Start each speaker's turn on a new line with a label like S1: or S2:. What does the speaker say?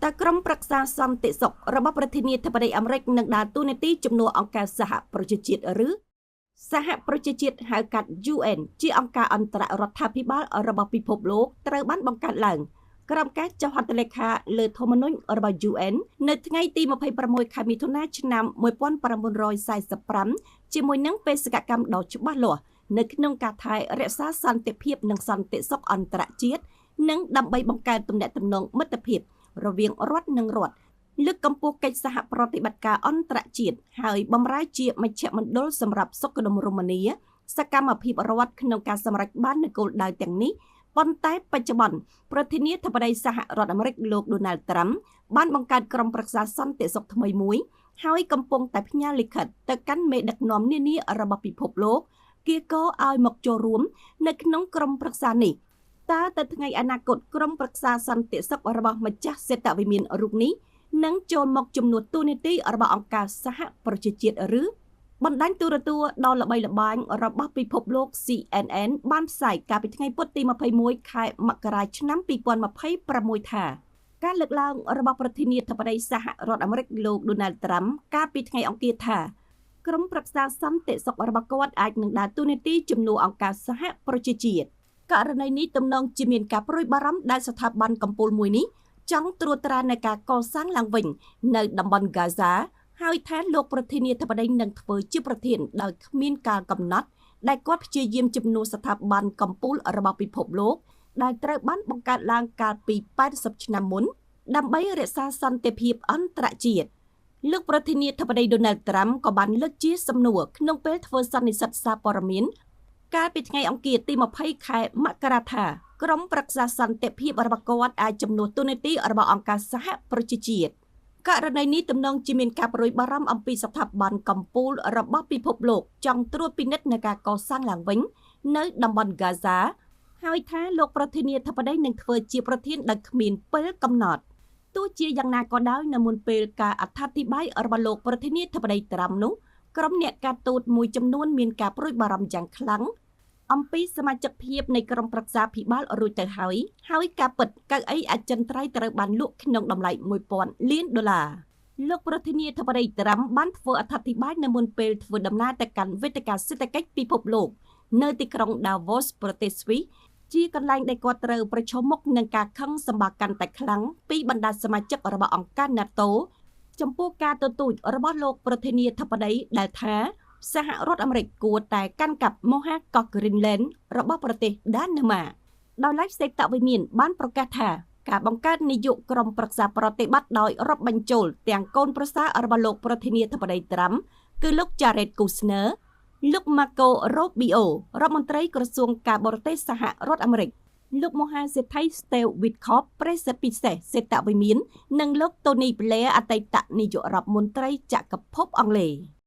S1: តើក្រុមប្រឹក្សាសន្តិសុខរបស់ប្រធានាធិបតីអាមេរិកនឹងដើរតួនាទីជំនួសអង្គការសហប្រជាជាតិឬសហប្រជាជាតិហៅកាត់ UN ជាអង្គការអន្តររដ្ឋាភិបាលរបស់ពិភពលោកត្រូវបានបង្កើតឡើងក្រោមការចុះហត្ថលេខាលើធម្មនុញ្ញរបស់ UN នៅថ្ងៃទី26ខែមិថុនាឆ្នាំ1945ជាមួយនឹងបេសកកម្មដ៏ច្បាស់លាស់នៅក្នុងការថែរក្សាសន្តិភាពនិងសន្តិសុខអន្តរជាតិនិងដើម្បីបង្កើតទំនាក់ទំនងមិត្តភាពរវាងរដ្ឋនិងរដ្ឋលើកកម្ពស់កិច្ចសហប្រតិបត្តិការអន្តរជាតិហើយបម្រើជាមជ្ឈមណ្ឌលសម្រាប់សុខដុមរមនាសកម្មភាពរដ្ឋក្នុងការសម្រេចបាននូវគោលដៅទាំងនេះប៉ុន្តែបច្ចុប្បន្នប្រធានាធិបតីសហរដ្ឋអាមេរិកលោកដូណាល់ត្រាំបានបង្កើតក្រុមប្រឹក្សាសន្តិសុខថ្មីមួយហើយកំពុងតែផ្ញើលិខិតទៅកាន់មេដឹកនាំនានារបស់ពិភពលោកគៀកឲ្យមកចូលរួមនៅក្នុងក្រុមប្រឹក្សានេះតើទៅថ្ងៃអនាគតក្រុមប្រឹក្សាសន្តិសុខរបស់ម្ចាស់សេតវិមានរូបនេះនឹងចូលមកជំនួសតួនាទីរបស់អង្គការសហប្រជាជាតិឬបណ្ដាញទូរទស្សន៍ដ៏ល្បីល្បាញរបស់ពិភពលោក CNN បានផ្សាយកាលពីថ្ងៃពុធទី21ខែមករាឆ្នាំ2026ថាការលើកឡើងរបស់ប្រធានាធិបតីសហរដ្ឋអាមេរិកលោកដូណាល់ត្រាំកាលពីថ្ងៃអង្គារថាក្រុមប្រឹក្សាសន្តិសុខរបស់គាត់អាចនឹងដើរតួនាទីជំនួសអង្គការសហប្រជាជាតិករណីនេះទំនងជាមានការព្រួយបារម្ភដែលស្ថាប័នកម្ពុជាមួយនេះចង់ត្រួតត្រាในការកសាងឡើងវិញនៅតំបន់ហ្គាហ្សាហើយថាលោកប្រធានាធិបតីនឹងធ្វើជាប្រធានដោយគ្មានការកំណត់ដែលគាត់ព្យាយាមជំនួសស្ថាប័នកម្ពុរបស់ពិភពលោកដែលត្រូវបានបង្កើតឡើងកាលពី80ឆ្នាំមុនដើម្បីរក្សាសន្តិភាពអន្តរជាតិលោកប្រធានាធិបតីដូណាល់ត្រាំក៏បានលើកជាសំណួរក្នុងពេលធ្វើសន្និសីទសារព័ត៌មានកាលពីថ្ងៃអង្គារទី20ខែមករាថាក្រុមប្រឹក្សាសន្តិភាពរបស់គាត់អាចជំនួសតួនាទីរបស់អង្គការសហប្រជាជាតិករណីនេះទំនងជាមានការព្រួយបារម្ភអំពីស្ថាប័នកម្ពុជារបស់ពិភពលោកចង់ត្រួតពិនិត្យនៅការកសាងឡើងវិញនៅតំបន់ហ្គាហ្សាហើយថាលោកប្រធានាធិបតីនឹងធ្វើជាប្រធានដោយគ្មានពេលកំណត់ទោះជាយ៉ាងណាក៏ដោយនៅមុនពេលការអត្ថាធិប្បាយរបស់លោកប្រធានាធិបតីត្រាំនោះក្រុមអ្នកការទូតមួយចំនួនមានការព្រួយបារម្ភយ៉ាងខ្លាំងអំពីសមាជិកភាពនៃក្រុមប្រឹក្សាភិបាលរួចទៅហើយហើយការពិតកៅអីអចិន្ត្រៃយ៍ត្រូវបានលក់ក្នុងតម្លៃ1000លានដុល្លារលោកប្រធានាធិបតីត្រាំបានធ្វើអត្ថាធិប្បាយនៅមុនពេលធ្វើដំណើរទៅកាន់វេទិកាសេដ្ឋកិច្ចពិភពលោកនៅទីក្រុង Davos ប្រទេសស្វីសជាកន្លែងដែលគាត់ត្រូវប្រឈមមុខនឹងការខឹងសម្បាកាន់តែខ្លាំងពីបណ្ដាសមាជិករបស់អង្គការ NATO ចំពោះការទទូចរបស់លោកប្រធានាធិបតីដែលថាសហរដ្ឋអាមេរិកគួរតែកាន់កាប់មហាកោះ Greenland របស់ប្រទេសដាណឺម៉ាដោយឡែកសេតវិមានបានប្រកាសថាការបង្កើតនាយកក្រុមប្រឹក្សាប្រតិបត្តិដោយរាប់បញ្ចូលទាំងកូនប្រសាររបស់លោកប្រធានាធិបតីត្រាំគឺលោក Jared Kushner លោក Marco Rubio រដ្ឋមន្ត្រីក្រសួងការបរទេសសហរដ្ឋអាមេរិកលោកមហាសេដ្ឋី Steve Witkoff ប្រេសិតពិសេសសេតវិមាននិងលោក Tony Blair អតីតនាយករដ្ឋមន្ត្រីចក្រភពអង់គ្លេស។